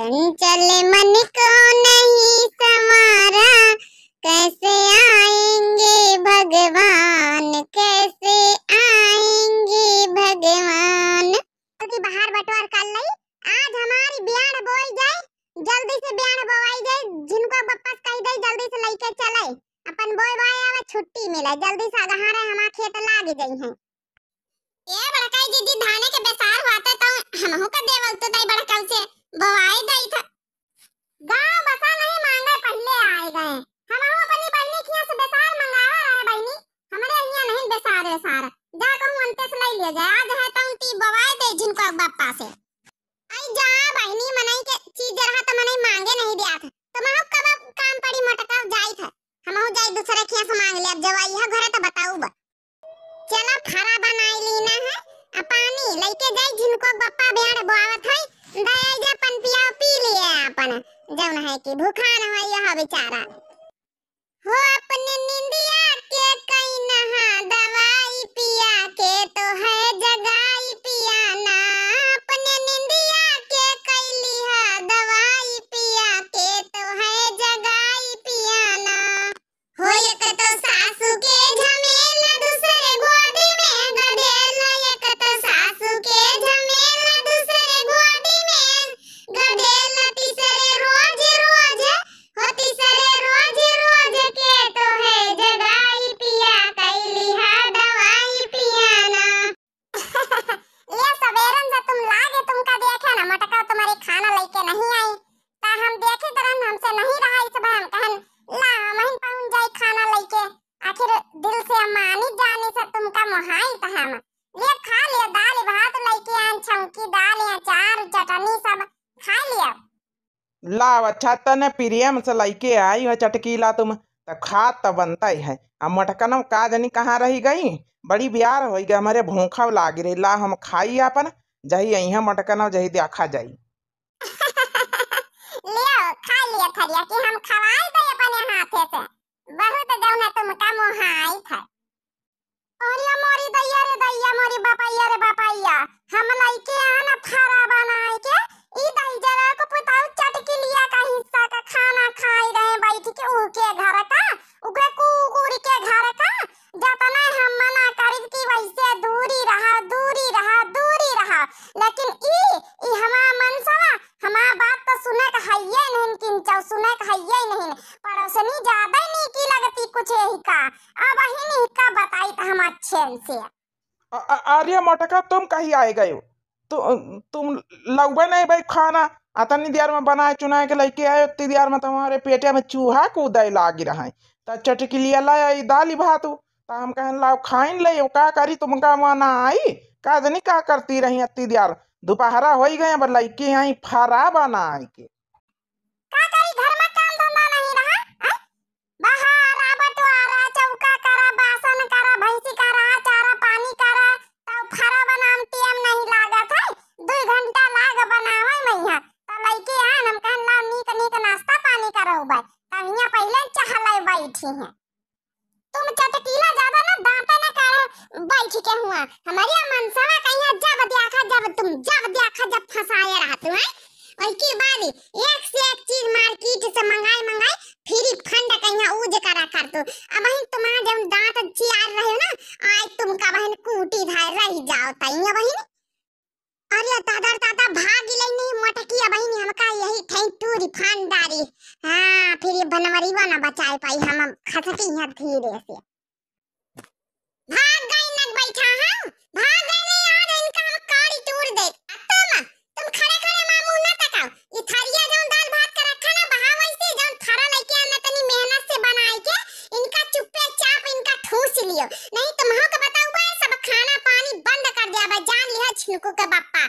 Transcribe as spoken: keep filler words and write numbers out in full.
चंचल मन को नहीं संवारा, कैसे आएंगे भगवान, कैसे आएंगे भगवान। तो की बाहर बटवार कर लई, आज हमारी ब्याण बोई जाए, जल्दी से ब्याण बोवाई जाए, झिनकू बप्पा से कही दे जल्दी से लइके चले, अपन बोए बोए आवे, छुट्टी मिले, जल्दी से अगहारे हमार खेत लाग जाई हैं। ए बड़काई दीदी, धाने के बेसार होते तो हमहू का देवल तो दाई बड़काऊ से बोवाई दई था। गाँव बसा नहीं मांगे पहिले आए गए, हमहू अपनी बहिनी के यहाँ से बेसार मंगावा रहे बहिनी, हमरे यहाँ नहीं बेसार वेसार, जा कहूँ अंते से लई लिया जाए, आज है तो ती बोवाई दे झिनकू बप्पा से। आई जा बहिनी, मनई के चीज रहा तो मनई मांगे नहीं दिया था, तो महू कब काम पड़ी मोटका जाई था, हमहू जाई दूसरे के यहाँ से मांग ले, अब जब आई है घरे तो बताऊ बा। चला फरा बनाई लीना है, आ पानी लइके जाई झिनकू बप्पा ब्याण बोआवत है, दे आई जा पन पिया पी लिए अपन, जौन है कि भूखा न हो यह बेचारा। हो अपने निंदिया के कई नहा दवाई पिया के तो है जगाई पिया ना, अपने निंदिया के कई लिहा दवाई पिया के तो है जगाई पिया ना। हो एक तो सासू के झमेला दूसरे गोदी में गदेला, एक तो सासू के झमेला दूसरे गोदी में गदेला, तीसरे रोज रोज, हो तीसरे रोज रोज के तो है जगाई पिया, कैली हा दवाई पिया ना। ले सबेरन से तुम लागे तुमका देखे ना, मोटका तुम्हारे खाना लइके नहीं आई, ता हम देखे तरन हमसे नहीं रहा इस बार, हम कहन ला हमहिन पहुँच जाई खाना लइके, आखिर दिल से मानी जानी से तुमका मोहाई त हम। ले खा ले, दाल भात लइके आन, छौंकी दाल, अचार, चटनी सब खा लिया। लाव, अच्छा तने प्रेम से लइके आई हो चटकीला तुम, त खात त बनता ही है। अब मोटकनव का जनी कहाँ रही गई, बड़ी ब्यार होई गई, हमरे भूखव लागी रही। ला हम खाई अपन, जही अइहा मोटकनव जही देखा जाई। लियो, खा लियो थरिया कि हम खवाई दे अपने हाथे से, बहुत जौन है तुमका मोहाई था। अरे मोरी दैया रे दैया, मोरी बापैया रे बापैया, हम लइके आन फरा बनाए के, ई दहिजरा को पुताऊ चटकिलिया का हिस्सा का खाना खाई रहे बैठ के, उके घर का, उके कुकुर के घर का, जतना हम मना करी कि वैसे दूरी रहा, दूरी रहा, दूरी रहा, लेकिन ई, ई हमार मनसवा, हमार बात तो सुने का हइये नहीं, किंचौ सुने का हइये नहीं, पड़ोसनी ज्यादा नीकी लगती कुछ यही का। अब अहिन इनका बताई त हम अच्छे से। अ-, अ-, अरे मोटका, तुम कहीं आए गए हो? तु-, तुम लउबे नहीं भाई खाना, अतनी देर में बनाए चुनाए के लइके आए, उतनी देर में तुम्हारे पेटे में चूहा कूदे लागी रहा है। त चटकिलिया लाया ई दाल भात हो, त हम कहन लाओ खाइन ले, का करी तुमका मना आई, का जनी का करती रही अतनी देर, दोपहरा होई गए, अब लइके आई फरा बनाए के। का करी, घर में काम धंधा नहीं रहा, हैं? बहारा, बटवारा, चौका करा, बासन करा, भैंसी करा, चारा पानी करा, तब फरा बनाम टेम नहीं लागत है। दुई घंटा लाग बनावे में यहाँ। त लइके आन, हम कहन, "लाओ नीक नीक नाश्ता पानी करो भाई।" तब यहाँ पहिले चहले बैठी हैं। तुम चटकीला ज्यादा ना दांते ना काढ़ो बैठ के हुआ। हमारे मनसवा कहिया जब देखा, जब तुम, जब देखा, जब फंसाए रहत हो, हैं? वही की बारी एक से एक चीज मार्केट से मंगाई, मंगाई, फ्री फंड कहिया यूज करा कर तू। अब वही तुम्हारा जब दांत चियार रहे हो ना, आज तुमका बहन कूटी धार रही जाओ तई वही। अरे दादा रे दादा, भाग गिलई नहीं मोटकी, अबहिन हमका यही ठई टूरी फान डारी। हाँ, फिर ये बनवरीवा ना बचाए पाई, हम खसकी यहाँ धीरे से। भाग गई न बैठा हम, भाग गई नहीं, आज इनका हम काड़ी टूर दे। अब तुम, तुम खड़े खड़े मामू न तकाओ। ये थरिया जौन दाल भात का रखा ना, बहाव ऐसे जौन फरा लइके आना तनी मेहनत से बनाए के, इनका चुप्पे चाप इनका ठूस लियो, नहीं तो महक बताऊ बा, सब खाना पानी बंद कर दिया बा, जान लिहा छिनको के बप्पा।